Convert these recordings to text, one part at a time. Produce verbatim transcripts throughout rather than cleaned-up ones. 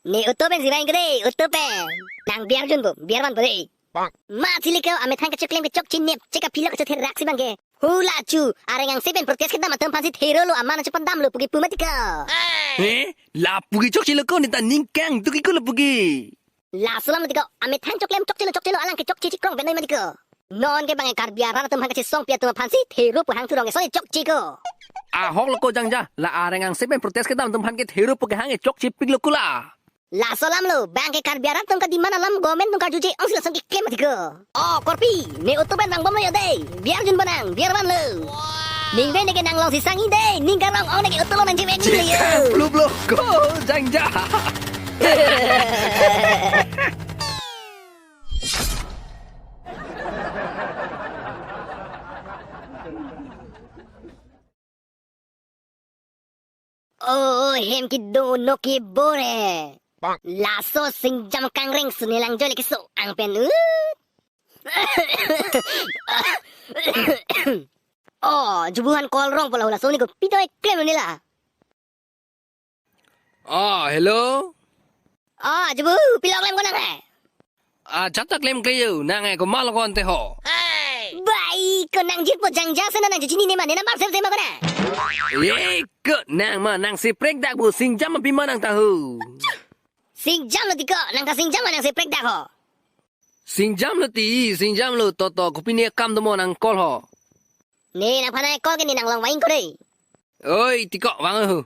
Ne auto pensi vang ke dei, auto pen. Nang biar jun bo, biar vanpo dei. Mati le ko, amethang kacheklem ke chokche nepchek aphi lo kachetherak si abang ke. Hula chu, areng angse pen protest kedam atum aphansi thero lo, aman achepadam lo puke pu mati ko. He? Lapu ke chokche lo ko, ne ta ning kangduk ik ko lapu ke. Laso alam mati ko, amethang choklem chokche lo chokche lo, alang ke chokche chikrong pen noi mati ko. Non ke abang ke Karbi arat atum aphan kachesongpi atum aphansi thero pu hang thurong ke soni chokche ko. Ahok lo ko jangja, la areng angse pen protest kedam atum aphan ke thero pu kehang ke chokchepik lo ko la. Laso alam lo, abang ke Karbi arat atum ka-demand alam government atum karjuje ongsi lason keklem mati ko. O korpi, ne auto pen vangbom lo ya dei, biar junpo nang, biar vanlo. Ning pen ne ke nang longsi sang-i dei, ning karong ong ne ke auto lo nang jevek ni le yo. Chethang plublo ko jangja. O hem kedo, nok kebore. Laso singjam kangreng suni lang jole keso ang pen ut. O, jubu aphan call rongpo la, hula soni kopi to klem ni la. Ah, hello. Ah, jubu, pilo klem ko nang he? Ah, jat ta klem ke yo, nang he komat lo ko ante ho. Bai, ko nang jirpo jangja sena nang chini ne ma, ne number save save ma ko na. Eh, ko nang ma, nang si prekdak bo, singjam ma pima nang ta ho. Singjam lo ti ko, nang kasingjam ma nang si prekdak ho. Singjam lo ti, singjam lo, to to, kopi ne akam domo nang call ho. Ne nangphan nang call ke ne nang long vang ko dei. Oi, ti ko vang ho.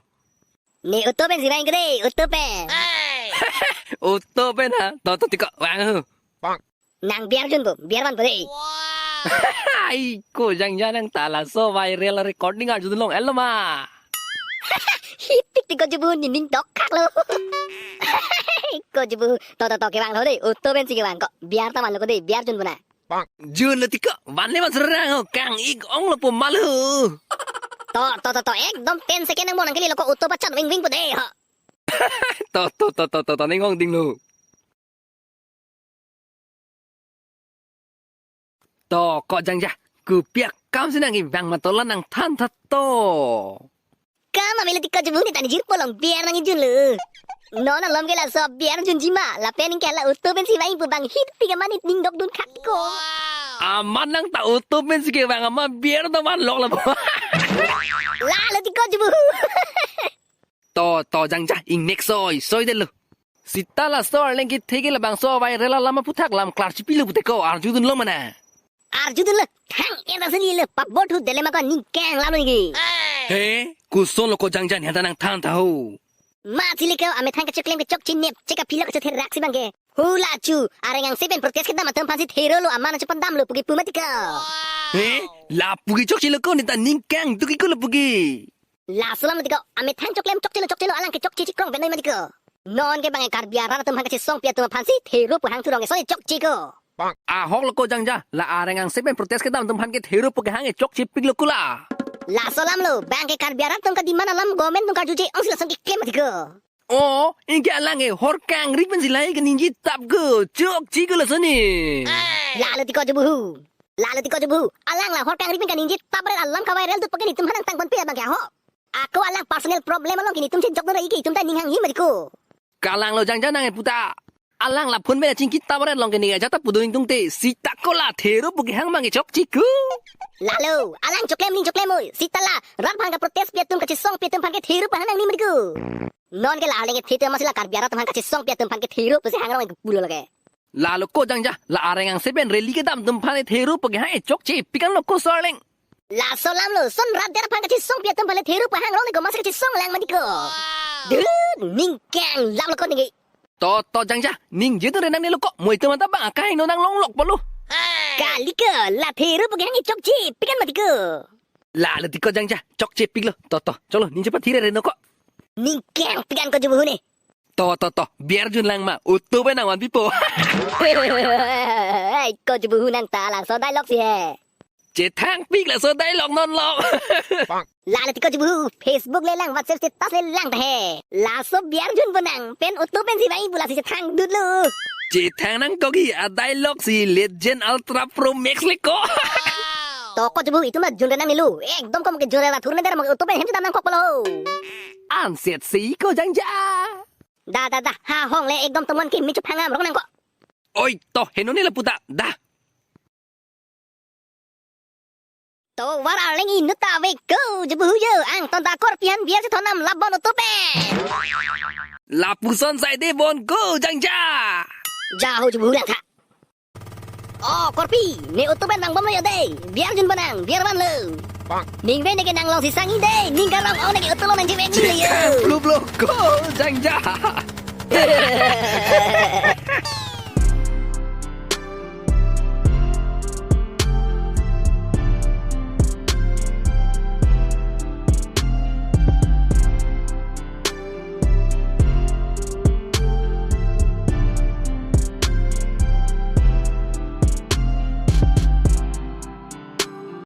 Ne auto pensi vang ko dei, auto pen. Auto pen ha, to to ti ko vang ho. Nang biar junpo, biar vanpo dei. Ai, ko jangja nang ta laso viral recording arjudun long-et lo ma. Hitik ti ko jubu, ne ning dokak lo. Ko jubu, to to to kevang lo dei, auto pensi kevang ko. Biar ta vanlo ko dei, biar junpo na. Jun lo ti ko, van le van serang ho, kang-ik ong lo pu ma lo. To to to to, ekdom ten second nang mo nang kali lo ko auto pachan ving vingpo dei ho. To to to to to, to ning ong ding lo. To, ko jangja, kopi akam si nang kevang ma to la nang than tha to. Kam amelo ti ko jubu, ne ta ne jirpo long biar nang-i jun lo. Non alom ke laso biar junji ma, lapen ke la auto pensi vangpo abang hitik aman ne ning dokdun khak ti ko. Amat nang ta auto pensi kevang amat biar ta vanlok la bo. Lalo ti ko jubu. To, to jangja, ingnek soi, soi det lo. Sita laso arleng kethe ke labangso viral alam aphuthak lam klar chipilo pute ko arjudun lo ma na. Arjudun lo, thang-et ra seni lo, pabot hu dele ma ko ning kanglam lo niki. He, koson lo ko jangja ne ta nang than tha ho. Mati le ko, amethang kacheklem ke chokche nepchek aphi lo kachetherak si abang ke. Hula chu, areng angse pen protest kedam atum aphansi thero lo, aman achepadam lo puke pu mati ko. He, lapu ke chokche lo ko, ne ta ning kangduk ik ko lapu ke. Laso alam mati ko, amethang choklem chokche lo chokche lo, alang ke chokche chikrong pen noi mati ko. Non ke abang ke Karbi arat atum aphan kachesongpi atum aphansi thero pu hang thurong ke soni chokche ko. Ahok lo ko jangja, la areng angse pen protest kedam atum aphan ke thero pu kehang ke chokchepik lo ko la. Laso alam lo, abang ke Karbi arat atum ka-demand alam government atum karjuje ongsi lason keklem mati ko. O, ingke alang ke hor kangri pensi lahai kaningje tap ko, chokche ko laso ne. Lalo ti ko jubu hu. Lalo ti ko jubu hu. Alang la hor kangri pen kaningje tap ret alam ka-viral dut pake netum aphan nang tangponpe abang ke ho. Ako alang personal problem along ke netum chejokdun ra-i ke itum ta ning hanghe mati ko. Kalang lo jangja nang e puta. Alang la phone pen chingki tap ret along ke ne ajat ta pudun ingtung te. Sita ko la thero pu kehang abang ke chokche ko. Lalo, alang choklem ning choklem oi. Sita la, rat aphan ka-protest pi atum kachesongpi atum aphan ke thero pu hang nangji mati ko. Non ke la arleng kethe atum amatsi la Karbi arat atum aphan kachesongpi atum aphan ke thero pusi hangrong ke pulo lake. Lalo ko jangja, la areng angse pen rally kedam atum aphan thero pu kehang e chokchepik an lo ko so arleng. Laso alam lo, son rat der aphan kachesongpi atum aphan thero pu hangrong ne ko amatsi kachesong lang mati ko. Duh, ning kanglam lo ko ningke. To, to jangja, ningjedun re nangne lo ko, mo itum anta abang akai no nanglonglok pulo. Kali ko, la thero pu kehang e chokchepik an mati ko. Lalo ti ko jangja, chokchepik lo. To, to, cholo, ning chepathir re no ko. Ning kangpik an ko jubu hu ne. To, to, to, biar jun lang ma, auto pen nang vanpipo. Ai, ko jubu hu nang ta laso dialogue si he. Chethangpik laso dialogue non lo. Lalo ti ko jubu hu, Facebook le lang, WhatsApp status le lang ta he. Laso biar junpo nang, pen auto pensi vangji pu lasi chethang dut lo. Chethang nangkok-i, a dialogue si Legend Ultra Pro Max le ko. To ko jubu hu, itum ta jun re nangne lo. Ekdom kom ke jun re ra thur ne der mo auto pen hem chedam nangkok pulo. Anset si ko jangja. Da, da, da, ha hong le ekdom tomon ke michu phangam rong nangkok. Oi, to, henone lapu ta, da. Tovar arleng inut ta ave ko, jubu yo, angton ta Korpi aphan beer chethon nam labon utup pen. Lapuson sai de bon ko, jangja. Ja ho jubu lang tha. O Korpi, ne utup pen vangbom lo yo de, beer jun bonang, beer vanlo. Ningve neke nang longsi sang-i de, ning karong ong neke utup lo nang jive ni le yo. Chekhang plublo ko, jangja.